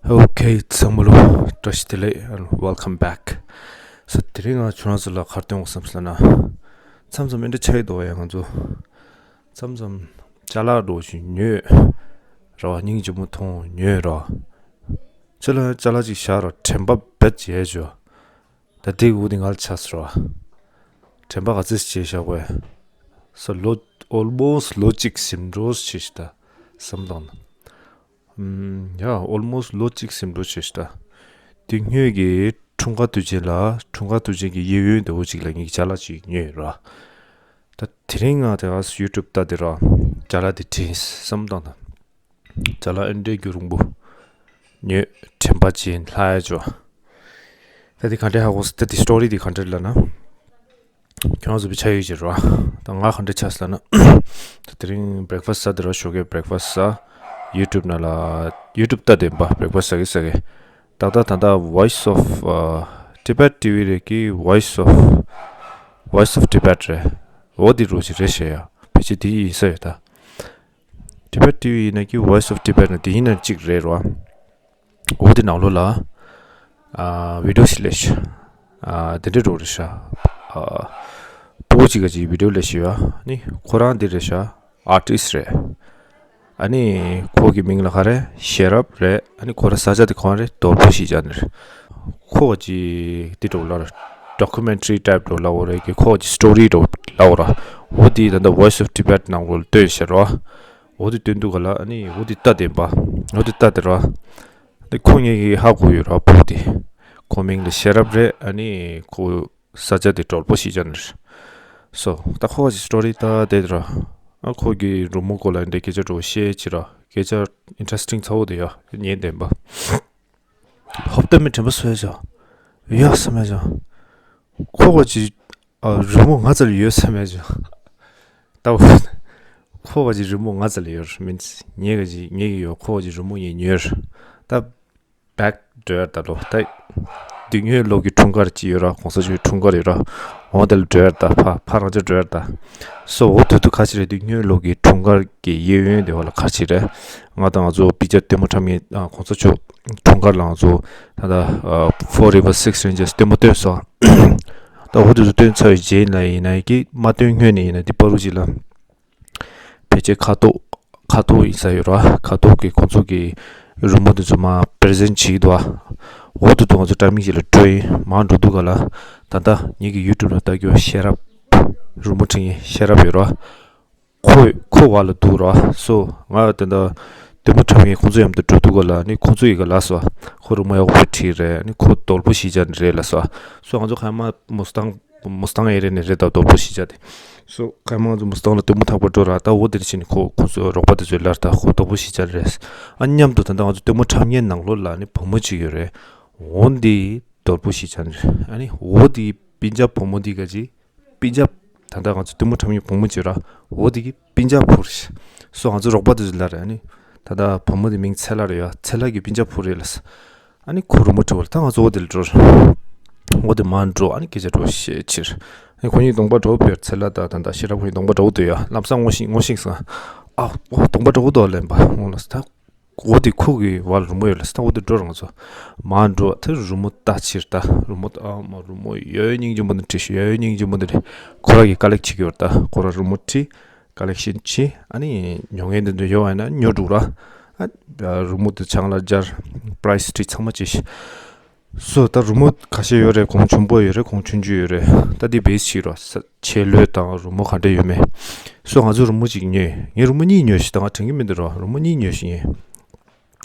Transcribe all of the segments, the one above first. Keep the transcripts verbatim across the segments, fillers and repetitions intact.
Okay, ཚང་མ་ལ་བཀྲ་ཤིས་བདེ་ལེགས། And welcome back. So དེ་རིང་ང་ཁྱོད་རང་ཚོ་ལ་ག་རེ་སྟོན་དགོས་བསམ་སོང་ན། མཚམས་མཚམས་ཨེ་འདྲ་ཆགས་ཀྱི་འདུག་ཡ། ང་ཚོ་མཚམས་མཚམས་ཅ་ལག་འདྲ་བོ་ཞིག་ཉོས་ར་བ། སྙིང་རྗེ་མོ་མཐོང་ཉོས་ར་བ། ཅ་ལག་ཅ་ལག་ཅིག་བཞག་ར་བ། དྲན་པ་རྦད་བརྗེད་བྱས། ད་དེ་འུ་དེ་ང་ལ་ཆགས་སོང་ར་བ། དྲན་པ་ག་ཚོད་བརྗེད་བཞག་པས། So ལོ་almost ལོ་གཅིག་ཟིན་འགྲོ་ཞེས་ད་བསམ་བློ་བཏང་ན། ཡ། Almost ལོ་གཅིག་ཟིན་འགྲོ་ཞེས་ད། དེ་སྔོན་གྱི་འཁྲུངས་སྐར་དུས་ཆེན་ལ། འཁྲུངས་སྐར་དུས་ཆེན་གྱི་གཡས་གཡོན་དེ་འུ་ཅིག་ལ་ངས་ཅ་ལག་ཅིག་ཉོས་ར་བ། ད་དེ་རིང་ང་དེ་ག་YouTube ལྟ་དེ་ར་བ། ཅ་ལག་དེ་དྲན་བསམ་བཏང་ད། ཅ་ལག་ཨེ་འདྲའི་རྒྱུ་རིང་པོ་ཉོས། དྲན་པ་བརྗེད་ལྷག་ཡ་ཅོ། ད་དེ་ག་འདྲའི་ཧ་གོ་སོང་། ད་དེ་story དེ་ག་འདྲ་ལབ་ན། ཁྱོད་རང་ཚོ་བི་ཆ་ཡོད་ཅེས་ར་བ། ད་ང་ག་འདྲ་ཆགས་སོང་ལབ་ན། ད་དེ་རིང་breakfast ཟ་དེ་ར་བ། ཞོགས་ཀས་breakfast ཟ། YouTube ནང་ལ་YouTube ལྟ་དེ་བ་breakfast ཟ་གི་ཟ་གི། ད་ད་ད་ད་Voice of Tibet TV རེད་ཀི། Voice of Voice of Tibet རེད། འོ་དེ་རུ་ཅིག་རེད་ཤག་ཡ། ཕལ་ཆེར་དེ་ཡིན་ས་ཡོད་ད། Tibet TV ཡིན་ན་ཀི། Voice of Tibet ན་དེ་ཡིན་ན་གཅིག་རེད་ར་བ། འོ་དེ་ནང་ལོགས་ལ་ཨ་video ཞིག་སླེབས་ཤག་ཨ་དེ་འདྲ་འདྲ་རེད་ཤག་ཨ་སྤུ་གུ་གཅིག་ག་ཅིག་video སླེབས་ཤག་ཡ། ནི་ཁོ་རང་འདི་རེད་ཤག artist རེད། ཨ་ནི་ཁོ་གི་མིང་ལ་ག་རེ། ཤེས་རབ་རེད། ཨ་ནི་ཁོ་རང་ས་ཆ་དེ་གང་རེད། དོལ་པོ་གཞིས་ཆགས་ནས་རེད། ཁོ་ག་ཅིག་དེ་འདྲ་ལབ་ར། documentary type འདྲ་ལབ་དགོས་རེད་ཀི། ཁོ་ག་ཅིག་story འདྲ་ལབ་དགོས་ར། འོ་དེ་ད་ལྟ་Voice of Tibet ནང་ལོགས་ལ་སྟོན་ཤག་ར་བ། འོ་དེ་སྟོན་དུས་ག་ལ། ཨ་ནི་འོ་དེ་ལྟ་དེ་བ། འོ་དེ་ལྟ་དེ་ར་བ། དེ་ཁོ་ངེད་ཀྱིས་ཧ་གོ་ཡོད་ར་བ། སྤུ་གུ་དེ། ཁོ་མིང་ལ་ཤེས་རབ་རེད། ཨ་ནི་ཁོ་ས་ཆ་དེ་དོལ་པོ་གཞིས་ཆགས་ནས་རེད། So ད་ཁོ་ག་ཅིག་story ལྟ་དེ་ར། ཨ་ཁོ་གི་རི་མོ་སྐོར་ལ་འདྲ་སྐད་ཆ་འདྲ་བཤད་ཅིག་ར། སྐད་ཆ་interesting ཚ་བོ་དེ་ཡ། ཉན་བདེན་པ། ཧོབ་ཏེ་མི་དྲན་པ་གསོས་ཅོ། ཡོད་བསམ་ཡ་ཅོ། ཁོ་ག་ཅིག་ཨ་རི་མོ་ང་ཙ་ལ་ཡོད་བསམ་ཡ་ཅོ། ད་འོ་ཁོ་ག་ཅིག་རི་མོ་ང་ཙ་ལ་ཡོད། མིན་ངེད་ག་ཅིག་ངེད་ཀྱི་ཡོད། ཁོ་ག་ཅིག་རི་མོ་ངས་ཉོས། ད་back འགྲོ་ཡ་ད་ལོ། ད་དེ་སྔོན་ལོག་གི་འཁྲུངས་སྐར་ཅིག་ཡོད་ར། གོང་ས་མཆོག་གི་འཁྲུངས་སྐར་ཡོད་ར། འོ་དེ་ལ་འགྲོ་ཡ་ད། ཕ་ཕ་རང་ཅག་འགྲོ་ཡ་ད། So འོ་དེ་དུས་ག་ཅིག་རེད། དེ་སྔོན་ལོག་གི་འཁྲུངས་སྐར་གྱི་གཡས་གཡོན་དེ་བ་ལ་ག་ཅིག་རེད། ང་དང་ང་ཚོ་སྤུན་ཀྱག་ལྟད་མོ་འཁྲབ་མཁན་ཨ་གོང་ས་མཆོག་འཁྲུངས་སྐར་ལ་ང་ཚོ་ད་ལྟ་ཨ་Four River Six Rangers ལྟད་མོ་སྟོན་སོང་། ད་འོ་དེ་ཚོ་སྟོན་ཚར་བའི་རྗེས་ལ་ཡིན་ན་ཀི། མ་སྟོན་སྔོན་ནས་ཡིན་ན་དེ་བར་དུ་ཅིག་ལ་ཕལ་ཆེར་ཁ་ཐོག་ཁ་ཐོག་ཡིན་ས་ཡོད་ར། ཁ་ཐོག་གི་ཁོང་ཚོ་གི་རི་མོ་དེ་ཚོ་མར་present བྱེད་ཀྱི་འདུག་ཨ། འོ་དེ་དུས་ང་ཚོ་timing ཅིག་ལ་འགྲོ་ཡིན། མར་འགྲོ་དུས་ག་ལ་ད་ལྟ་ངེད་ཀྱི་YouTube ལ་ལྟ་རྒྱུ་ཤེས་རབ། རི་མོ་འབྲི་མཁན་ཤེས་རབ་ཡོད་ར། ཁོ་ཁོ་བ་ལ་འདུག་ར། So ང་ད་ལྟ་ལྟད་མོ་འཁྲབ་མཁན་ཁོང་ཚོ་མཉམ་དུ་འགྲོ་དུས་ག་ལ་ནི་ཁོང་ཚོ་ཡི་ག་ལབ་སོང་། ཁོ་རི་མོ་ཡག་པོ་བྲིས་རེད། ནི་ཁོ་དོལ་པོ་གཞིས་ཆགས་ནས་རེད་ལབ་སོང་། So ང་ཚོ་ཁ་མ་Mustang Mustang area ནས་རེད། ད་དོལ་པོ་གཞིས་ཆགས་དེ། So ཁ་མ་ང་ཚོ་Mustang ལ་ལྟད་མོ་འཁྲབ་པར་འགྲོ་ར། ད་འོ་དེར་ཕྱིན་ནས་ཁོ་ཁོང་ཚོ་རོགས་པ་དེ་ཚོས་ལབ་ར། ད་ཁོ་དོལ་པོ་གཞིས་ཆགས་རེད། ཨ་མཉམ་དུ་ད་ལྟ་ང་ཚོ་ལྟད་མོ་འཁྲབ་མཁན་ནང་ལོགས་ལ་ནི་བུ་མོ་གཅིག་ཡོད་རེད། འོ་འདི་དོལ་པོ་གཞིས་ཆགས་ནས་རེད། ཨ་ནི་འོ་དེ་སྤུན་ཀྱག་བུ་མོ་འདི་ག་ཅིག་སྤུན་ཀྱག་ད་ལྟ་ང་ཚོ་ལྟད་མོ་འཁྲབ་མཁན་བུ་མོ་གཅིག་ར། འོ་དེ་གི་སྤུན་ཀྱག་བུ་རེད། So ང་ཚོ་རོགས་པ་དེ་ཚོས་ལབ་ར། ཨ་ནི་ད་ལྟ་བུ་མོ་དེ་མིང་ཚེ་ལྷ་རེད་ཡ། ཚེ་ལྷ་གི་སྤུན་ཀྱག་བུ་རེད་ལབ་སོང་། ཨ་ནི་ཁོ་རི་མོ་འབྲི་བ་ལ་ད་ང་ཚོ་འོ་དེ་ལ་འགྲོ། འོ་དེ་མར་འགྲོ། ཨ་ནི་སྐད་ཆ་འདྲ་བོ་བཤད་ཕྱིར། ཨ་ནི་ཁོ་གཉིས་གདོང་པ་འདྲ་བོ་བྱས། ཚེ་ལྷ་དང་ད་ལྟ་ཤེས་རབ་ཁོ་གཉིས་གདོང་པ་འདྲ་བོ་འདུག་ཡ། ལམ་སང་ངོ་ཤེས་ངོ་ཤེས་སོང་། ཨ་འོ་གདོང་པ་འདྲ་བོ་འདུག་ལབ་པ་འོ་ལ་ད། འོ་དེ་ཁོ་གི་བ་ལ་རི་མོ་ཡོད་ལ་སྟ། འོ་དེ་འགྲོ་རང་ཚོ་མར་འགྲོ། དེ་རི་མོ་ལྟ་ཕྱིར་ད། རི་མོ་ཨ་མ་རི་མོ་ཡོད་སྙིང་རྗེ་མོ་འདི་བྲིས་ཤིག་ཡོད་སྙིང་རྗེ་མོ་འདི་བྲིས། ཁོ་རང་གིས་ཀ་ལེག་བྱེད་ཀྱི་ཡོད་ད། ཁོ་རང་རི་མོ་བྲིས་ཀ་ལེག་ཤན་བྱེད། ཨ་ནི་ཉོ་མཁན་འདི་ཚོ་ཡོད་པ་ཡིན་ན་ཉོ་འགྲོ་ར། ཨ་རི་མོ་དེ་ཆང་ལ་སྦྱར། པ་རའི་སི་བྲིས་ཚང་མ་བྱས་ཤིག་སོ་ད་རི་མོ་ཁ་ཤས་ཡོད་རེད། གོང་ཆེན་པོ་ཡོད་རེད། གོང་ཆུང་ཆུང་ཡོད་རེད། ད་འདི་བེས་བྱེད་རོགས། ཆེ་ལོས་དང་རི་མོ་ག་འདྲ་ཡོད་མེད། སོ་ང་ཚོ་རི་མོ་གཅིག་ཉོས། ངས་རི་མོ་གཉིས་ཉོས་ཤིག་ད་ང་དྲན་གྱི་མི་འདུག་རོགས། རི་མོ་གཉིས་ཉོས་ཤིག་ངས།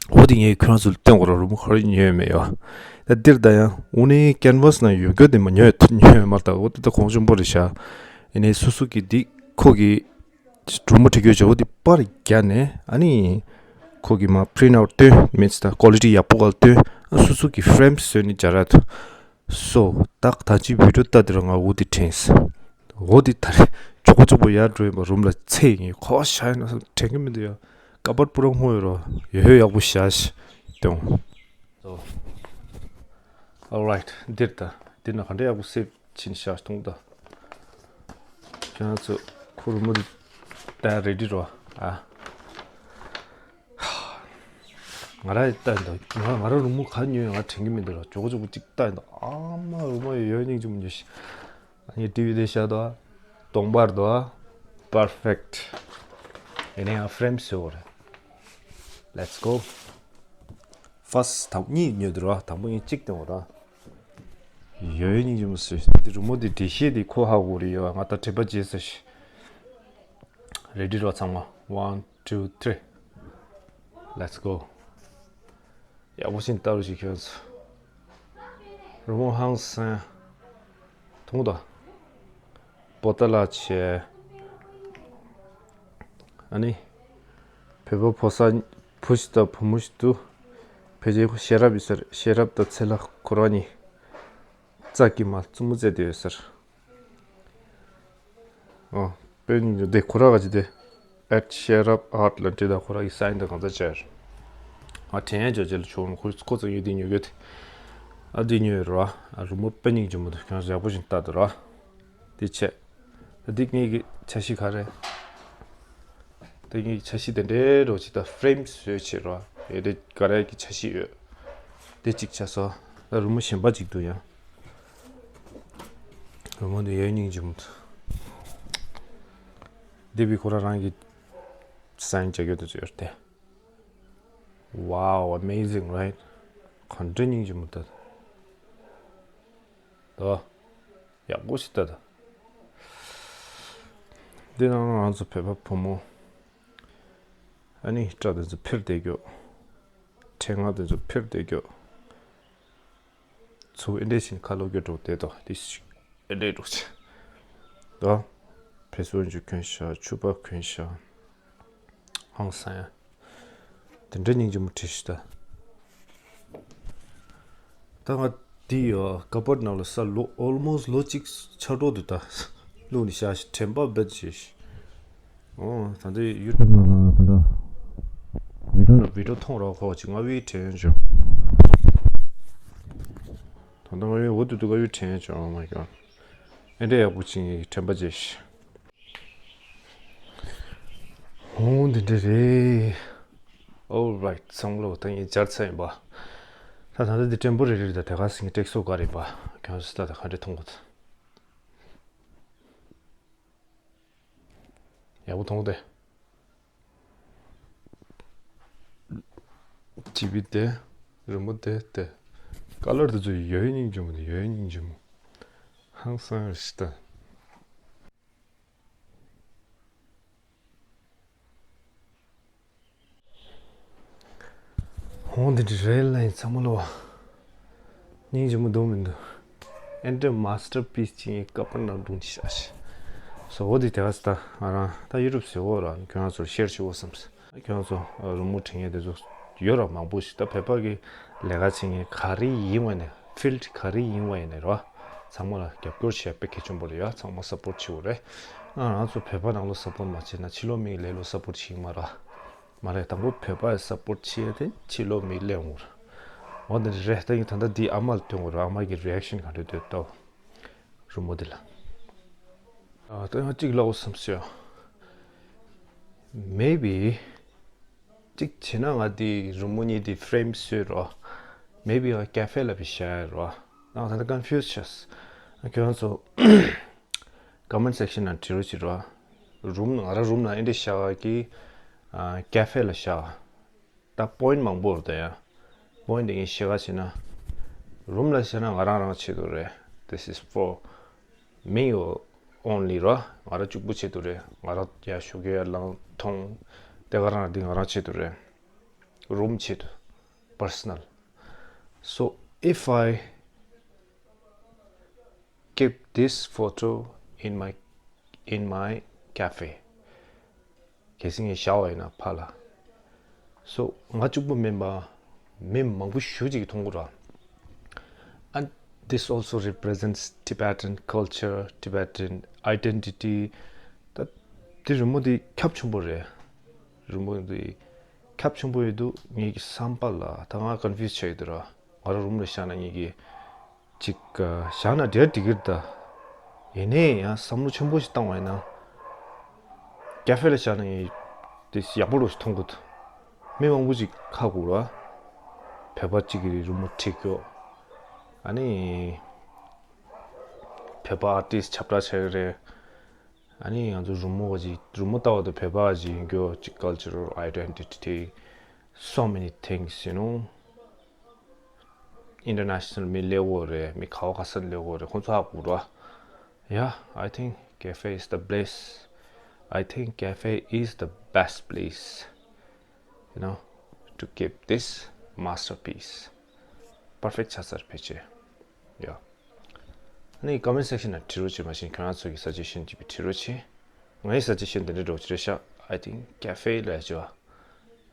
འོ་དེ་ངས་ཁྱོད་རང་ཚོ་ལ་སྟོན་དགོས་རོགས། རི་མོ་ག་རེ་ཉོས་ཡོད་མེད་ཡོད། ད་འདིར་ད་ཡང་དངོས་གནས་ཀེན་ཝས་ནང་ཡོད་རྒྱུ་དེ་མ་ཉོས་ཉོས་ཡོད་མ་རེད། ད་འོ་དེ་ད་གོང་ཆེན་པོ་རེད་ཤག་ཡིན་ནའི་སོ་སོ་གི་འདི་ཁོ་གི་རི་མོ་བྲིས་རྒྱུ་བྱ་བོ་འདི་པར་བརྒྱབ་ནས་ཨ་ནི་ཁོ་གི་མར་པི་རིན་ཊི་ཨའུཊ་སྟོན། མིན་ད་ཀོ་ལི་ཊི་ཡག་པོ་ག་ལ་སྟོན། སོ་སོ་གི་ཕི་རེམ་བཟོས་ནས་སྦྱར་ཡ་ཐུབ། སོ་ད་ད་ཅི་བི་ཌི་ཡོ་ལྟ་དེ་ར་ང་འོ་དེ་དྲན་སོང་། འོ་དེ་ད་རེས་ཆོག་པོ་ཆོག་པོ་ཡར་འགྲོ་ཡིན་པ་རུམ་ལ་ཚེ་ངས་ཁོ་བ་ཤ་ཡིན་ན་དྲན་གི་མི་འདུག་ཡ། ཀ་པར་པུ་ར་སྔོ་ཡོད་རོ། ཡོད་ཡོད་ཡག་པོ་བཞག་ཤི་སྟོན། Alright འདིར་ད་འདིར་ན་ག་འདྲ་ཡག་པོ་སེབ་ཕྱིན་ཤག་སྟོང་ད། ཁྱེད་རང་ཚོ་ཁོ་རི་མོ་དེ་ད་རེ་ཌི་རོ་ཨ། ང་ར་ལྟ་ཡིན་ད། ང་ང་ར་རུ་མོ་ག་ཉོས་ཡོད་ང་དྲན་གི་མི་འདུག་ར། ཇོ་གོ་ཇོ་གོ་གཅིག་ལྟ་ཡིན་ད། ཨ་མ་རུ་མོ་ཡོད་ཡོད་སྙིང་རྗེ་མོ་ཉོས་ཤི། ཨ་ནི་ཊི་ཝི་དེ་ཤ་དོ། གདོང་པར་དོ། པར་ཕེག་ཊི། ཡིན་ནའི་ཡང་ཕ་རེམ་བཟོས་ཡོད་རེད། Let's go. ཕར་སི་ཊི་དང་གཉིས་ཉོས་འདུག་ར། དང་པོ་ཡིན་གཅིག་སྟོན་འོ་ར། ཡོད་སྙིང་རྗེ་མོ་ཟེར། འདི་རུ་མོ་འདི་འགྲེལ་བཤད་འདི་ཁོ་ཧ་གོ་རེད་ཡོད། ང་ད་དྲན་པ་བརྗེད་ཟེར་ཤི། རེ་ཌི་རོ་ཚང་མ། One, two, three. Let's go. ཡག་པོ་ཞིག་ལྟ་རུ་ཞིག་ཁྱོད་ཚོ། རུ་མོ་ཧང་སང་། ཐུང་དང་། པོ་ཏ་ལ་ཆེ། ཨ་ནི། བོད་པ་ཕོ་གསར་བུ་ཞིག་དང་བུ་མོ་ཞིག་ཏུ། ཕལ་ཆེར་ཤེས་རབ་ཡོད་ཟེར། ཤེས་རབ་དང་ཚེ་ལྷ་ཁོ་རང་གཉིས། རྩ་གི་མ་བཙུན་མོ་བཙལ་བསྡད་ཡོད་ཟེར། ཨོ། དཔེ་འདི་ཁོ་ར་ག་ཅི་དེ། ཨེཊ་ཤེས་རབ་ཨརཊ་ལབ་འདི་དང་ཁོ་ར་གི་སའིན་དང་གང་ཚ་བྱས། ཨ་དྲན་ཡ་ཇོ་ཇེ་ལ་ཆོག་ཁོ་ཁོ་ཚོ་ཡོད་དེ་ཉོ་གི་ཡོད་དེ། ཨ་འདི་ཉོས་ཡོད་ར། ཨ་རུ་མོ་དཔེ་སྙིང་རྗེ་མོ་འདུག་ཁྱོད་ཡག་པོ་ཞིག་ལྟ་འདུག་ར། འདི་ཆེ། ཨ་འདི་ངེད་ཀྱི་ཆ་ཤས་ག་རེ། དེ་གི་ཆ་ཤས་དེ་འདྲའི་རོ་ཅིག་ད་ཕ་རེམ་བཟོས་བྱས་རོ། ཡེ་དེ་ག་རེ་གི་ཆ་ཤས་ཡོད། དེ་གཅིག་ཆ་སོ། ད་རུ་མོ་གཞན་པ་གཅིག་འདུག་ཡ། རུ་མོ་འདི་ཡོད་སྙིང་རྗེ་མོ་འདུག་དེ་བི་ཁོ་ར་རང་གི་སའིན་བྱ་རྒྱུ་དེ་ཚོ་ཡོད་དེ། Wow, amazing, right? ག་འདྲ་སྙིང་རྗེ་མོ་འདུག་དོ། ཡག་པོ་ཞིག་ལྟ་དང་། འདི་ནང་ང་ཚོ་བོད་པ་བུ་མོ། ཨ་ནི་སྐྲ་དེ་ཚོ་འཕེར་བསྡད་རྒྱུ། ཕྲེང་ང་དེ་ཚོ་འཕེར་བསྡད་རྒྱུ། ཚུར་ཨེ་འདྲས་ཤིན་ཁ་ལོག་རྒྱུ་འགྲོ་བསྡད་དོ་དེ་ཞིག་ཨེ་འདྲས་འགྲོ་ཆེ། དོ། ཕེ་སོ་འཇུ་གོན་ཤ་ཕྱུ་པ་གོན་ཤ། ཧང་སང་ཡ། དེ་འདྲ་སྙིང་རྗེ་མོ་བྲིས་ཤི་ད། ད་ང་འདི་ཡོད་ཀ་པར་ནང་ལ་ས་ལོ་ཨོལ་མོ་སི་ལོ་གཅིག་ཆགས་འགྲོ་འདུག་ད། བླུགས་ནས་བཞག་ཤི་དྲན་པ་བེད་བྱས་ཤི། ཨོ་ད་འདི་ཡུ་ཊུབ་ནང་ལ་ད་ད། བི་ཌིའོ་བི་ཌིའོ་མཐོང་རོགས་ཁོ་ཅིག་ང་བི་དྲན་བྱུང་། ད་ད་ང་བི་འོ་དུ་དུ་ང་བི་དྲན་བྱུང་། Oh my god. ཨེ་འདྲ་ཡག་པོ་ཅིག་དྲན་པ་བརྗེད་ཤི། ཧོང་འདི་འདྲ་རེད། Alright, ཚང་མ་ལོ་ད་ངས་སྦྱར་ཚར་ཡིན་པ། ད་ད་ལྟ་འདི་བྲན་པོ་རེ་རེ་རེད། ད་དེ་ག་སེང་གེ་ཀྲེག་སོ་ག་རེད་པ། ཁྱོད་ཚོ་ད་ད་ག་འདྲ་མཐོང་གོ་ད། ཡག་པོ་མཐོང་གོ་ད། ཅི་བི་དེ། རི་མོ་དེ་དེ། ཀ་ལར་དེ་ཚོ་ཡོད་སྙིང་རྗེ་མོ་དེ་ཡོད་སྙིང་རྗེ་མོ། ཧང་སང་རེད་ཤི་ད། ཧོང་འདི་འདྲ་རེད་ལ་ཡིན་ཚང་མ་ལོ། སྙིང་རྗེ་མོ་འདུག་མི་འདུག་ཨེ་འདྲ་མ་སི་ཊར་པི་སི་ཅིག་ཡིན་ཀ་པར་ནང་སྒྲུང་ཅིག་བཞག་ཤི། སོ་འོ་འདི་དེ་ག་སི་ད་ང་རང་ད་ཡུ་ཊུབ་ཟེར་འོ་ར་ཁྱོད་རང་ཚོར་ཤེར་ཞུ་འོ་བསམས། ཁྱོད་ཚོ་རི་མོ་འབྲི་མཁན་དེ་ཚོ་ཡོད་ར་མང་པོ་ཞིག་ད་བོད་པ་གི་ལས་ཀ་བྱེད་མཁན་ག་རེ་ཡིན་བ་ནས་ཕིལ་ཌི་ག་རེ་ཡིན་བ་ཡིན་ནས་ར་ཚང་མ་ལ་རྒྱབ་སྐྱོར་བྱེད་དཔེ་གལ་ཆེན་པོ་རེད་ཡ། ཚང་མ་སབ་པོར་བྱེད་དགོས་རེད། ང་རང་ཚོ་བོད་པ་ནང་ལོ་སབ་པོར་མ་བྱེད་ན་ཕྱི་ལོགས་མིའི་ལས་ལོ་སབ་པོར་བྱེད་ཀྱི་མ་ར། མ་རེད། དང་པོ་བོད་པ་ཡི་སབ་པོར་བྱེད་ཡ་དེ་ཕྱི་ལོགས་མིའི་ལས་འོང་ར། འོ་དེ་རེད། ད་ཡིན་ད་ལྟ་འདི་ཨ་མ་ལ་སྟོན་དགོས་ར། ཨ་མ་གི་རི་ཨེག་ཤན་ག་འདྲ་འདུག་ལྟ། རི་མོ་འདི་ལ། ཨ་ད་ཡང་གཅིག་ལབ་དགོས་བསམ་སོང་། Maybe གཅིག་བྱས་ན་ང་འདི་རི་མོ་གཉིས་འདི་ཕ་རེམ་བཟོས་རོགས། Maybe ང་ཀ་ཧྥེ་ལ་བི་ཤ་ཡ་རོགས། ང་ད་ལྟ་ཀོན་ཕིའུ་ཛི་བྱས། ཁྱོད་རང་ཚོ་ཀོ་མེན་ཊི་སེག་ཤན་ནང་བྲིས་རོགས་བྱེད་རོགས། རུམ་ང་རང་རུམ་ནང་ཨེ་འདྲ་བཞག་གི་ཀ་ཧྥེ་ལ་བཞག་ད་པོ་ཡིན་ཊི་མང་པོ་རེད་ད་ཡ། པོ་ཡིན་ཊི་དེ་ངས་ཤེས་ག་བྱས་ན། རུམ་ལ་བྱས་ན་ང་རང་རང་ཆེད་དུ་རེད། This is for me only ར། ང་རང་གཅིག་པུ་ཆེད་དུ་རེད། ང་རང་ཡ་ཞོགས་ཀས་ཡར་ལངས་མཐོང་། དེ་ག་རང་འདི་ང་རང་ཆེད་དུ་རེད། རུམ་ཆེད་དུ། Personal. So if I keep this photo in my in my cafe. གལ་སྲིད་ངས་བཞག་པ་ཡིན་ན་ཕར་ལ། So ང་གཅིག་པུ་མིན་པ་མི་མང་པོ་ཞེ་ཅིག་མཐོང་གི་ར། And this also represents Tibetan culture, Tibetan identity. ད་དེ་རི་མོ་དེ་ཁྱབ་ཆེན་པོ་རེད། རི་མོ་དེ་ཁྱབ་ཆེན་པོ་ཡོད་དུས་ངེད་ཀྱི་བསམ་པ་ལ་ད་ང་ཀོན་ཕིའུ་ཛི་ཆགས་ཡོད་དུས་ར། ང་རང་རུམ་ལ་བཞག་ན་ངེད་ཀྱི་ཅིག་བཞག་ན་འདྲ་འགྲིག་གི་རེད་ད། ཡིན་ནའི་ཡང་བསམ་བློ་ཆེན་པོ་ཞིག་བཏང་བ་ཡིན་ན། ཀ་ཧྥེ་ལ་བཞག་ན་ངས་དེ་ཡག་པོ་རུ་ཞིག་མཐོང་གི་འདུག་མི་མང་པོ་ཞིག་ཁ་སྒུག་ར། བོད་པ་གཅིག་གི་རི་མོ་བྲིས་ཀྱོག་ཨ་ནི་བོད་པ་ཨར་ཊིསི་ཁྱབ་བསྒྲགས་བྱས་ཀྱི་རེད། ཨ་ནི་ང་ཚོ་རི་མོ་བ་ཅིག་རི་མོ་ལྟ་བ་དང་བོད་པ་བ་ཅིག་ཡིན་ཀྱོག་ཅིག་cultural identity, so many things, you know. International མི་སླེབས་ཀྱོག་རེད། མི་ག་བ་ག་ས་ནས་སླེབས་ཀྱོག་རེད། ཁོང་ཚོ་ཧ་གོ་ར། Yeah, I think cafe is the place. I think cafe is the best place, you know, to keep this masterpiece. Perfect ཆགས་ཚར་ཕལ་ཆེར། Yeah. ཨ་ནི་comment section ནང་བྲིས་རོགས་བྱེད། མ་གཞི་ཁྱོད་རང་ཚོ་གི་suggestion ཅིག་བྲིས་རོགས་བྱེད། ངའི་suggestion དེ་འདྲ་འདྲ་བོ་ཅིག་རེད་ཤག I think cafe ལ་ཅོ།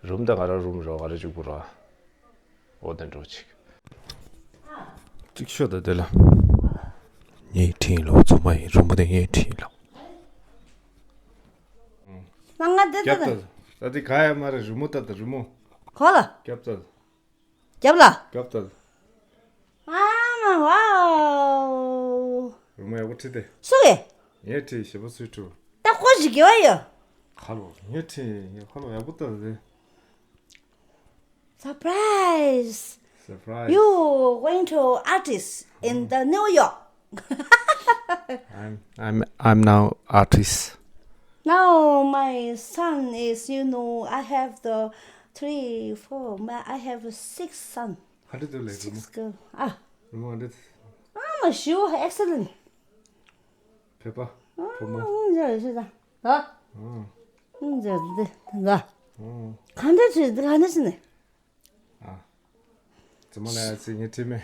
རུམ་དང་ང་རང་རུམ་རོགས་ང་རང་བཅུག་པོ་ར། འོ་དེ་འདྲ་བོ་ཅིག་ཅིག་ཤོད་དང་དེ་ལ། ངའི་ཁྲིད་ལོ་ཚོ་མ་ཡིན་རུམ་པོ་དེ་ངའི་ཁྲིད་ལོ། ང་ང་དེ་རྒྱབ་ད་ད། ད་དེ་ག་ཡ་མ་རེད། རི་མོ་ལྟ་ད་རི་མོ། གོ་ལ། རྒྱབ་ད། རྒྱབ་ལ། རྒྱབ་ད། ཨ་མ་ཝའོ། རི་མོ་ཡག་པོ་ཁྲིད་དེ། སུ་གེ། ངས་ཁྲིད་ཞེ་པོ་སུས་ཁྲིད། ད་ཁོ་ཞིག་གེ་བ་ཡོ། ཁ་ལོ་ངས་ཁྲིད་ཡ། ཁ་ལོ་ཡག་པོ་ལྟ་དེ། Surprise! Surprise! You going to artist in the New York. I'm I'm I'm now artist. Now my son is, you know, I have the three, four, my, I have six son, ག་འདྲ་འདུག་ལས་རི་མོ། Six girl. Ah, རི་མོ་ག་འདྲ། Ah, sure, excellent. བོད་པ། བུ་མོ། ཨང་། ཨང་། ཨང་། ཨང་། ག་འདྲ་བྲིས། འདི་ག་འདྲ་བྲིས་ནས། ཨ། རྫུན་མ་ལ་ཡ་ཚིག་ངས་བྲིས་མེད།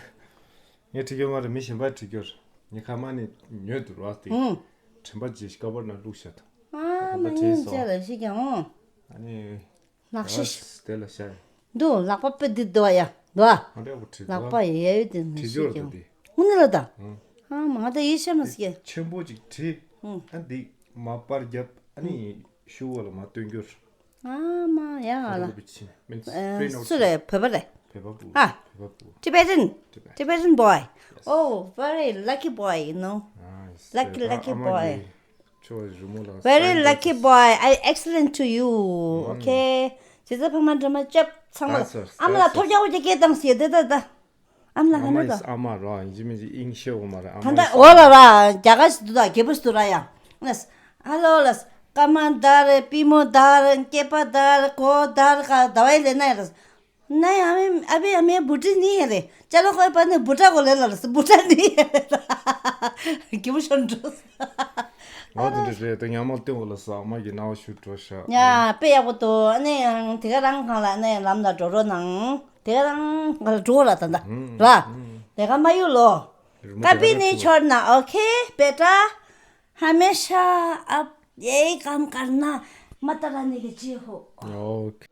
ངས་བྲིས་རྒྱུ་མ་རེད། མི་གཞན་པ་བྲིས་རྒྱུ་རེད། ངས་ཁ་མ་ནི་ཉོས་འདུག་ར་དེ། ཨང་། དྲན་པ་བརྗེད་ཀ་པར་ནང་བླུགས་བཞག་འདུག་ཨ་མ་ཡིན་ཅེས་ལ་ཤི་ཀྱང་ཨང་། ཨ་ནི། ལག་ཤེས། དེ་ལ་བཞག་ཡིན། འདུག་ལག་པ་དཔེ་འདི་འདུག་ཡ་འདུག་ཨ་འདྲ་བོ་བྲིས་ལག་པ་ཡལ་ཡོད་དེ་ནི་བྲིས་ཤི་རྒྱུ་རེད་ཀྱང་དེ། དངོས་གནས་ལ་ད། ཨང་། ཨ་མ་ང་ད་ཡིད་ཆེས་མ་སྐྱེ། ཆེན་པོ་ཅིག་བྲིས། ཨང་། ཨ་འདི་མ་པར་རྒྱབ། ཨ་ནི་ཤུ་བ་ལ་མ་སྟོན་རྒྱུར། ཨ་མ་ཡ་ང་ལ། Means print out. སུ་རེད། བོད་པ་རེད། བོད་པ་བུ། ཨ། བོད་པ་བུ། Tibetan. Tibetan. Tibetan boy. Tibetan. Oh, very lucky boy, you know. Nice. Lucky, lucky boy. ཁྱོད་རི་མོ་ལ། Very lucky boy. I excellent to you. Okay. ཇི་ཙམ་ཕ་མ་འདྲ་མ་ཅབ་ཚང་མ། ཨ་མ་ལ་ཐོབ་རྒྱག་འོ་ཀྱི་སྐད་བཏང་ཟེར་དེ་ད་ད། ཨ་མ་ལ་ཧ་ན་ད། ཨ་མ་ར་ཡིན་གཅིག་མིན་གཅིག་དབྱིན་ཤེས་འོ་མ་ར། ཨ་ད་མ་ད་འོ་ལ་ར་རྒྱ་གར་ཞིག་འདུག་ད་རྒྱལ་པོ་ཞིག་འདུག་ར་ཡ། ཨ་ལོ་ལ། ཀ་མ་དར། པི་མོ་དར། སྐེད་པ་དར། གོ་དར། ག་ད་བའི་ལས་ན་ཡ་ར། ནའི་ཨ་མའི་ཨ་བའི་ཨ་མའི་བུ་ཁྲིད་ནི་ཡ་རེད། ཅ་ལག་ཁོའི་པ་ནི་བུ་ཁྲ་གོ་ལེ་ལ་ལ་སི་བུ་ཁྲ་ནི་ཡ་རེད། གི་བུ་ཤོར་འགྲོ། ཨོ་དེ་འདྲ་རེད། ད་ཉག་མ་སྟོན་གོ་ལ་སི་ཨ་མ་གི་ནང་བ་ཤུ་འགྲོ་ཤག་ཡ་དཔེ་ཡག་པོ་འདུག་ཨ་ནི་ཡང་དེ་ག་རང་གང་ལ་ཨ་ནི་ལམ་ལ་འགྲོ་རོགས་གནང་། དེ་ག་རང་ག་ལ་འགྲོ་ར་ད་ད་ར། དེ་ག་མ་ཡུ་ལོ། ཀ་པི་ནི་ཆོར་ན་ཨོ་ཁེ་བེ་ཏྲ། ཧ་མེ་ཤ་ཨབ་ཡེ་ཀམ་ཀར་ན་མ་ཏ་ར་ནི་གི་ཅི་ཧོ། ཨོ་ཁེ།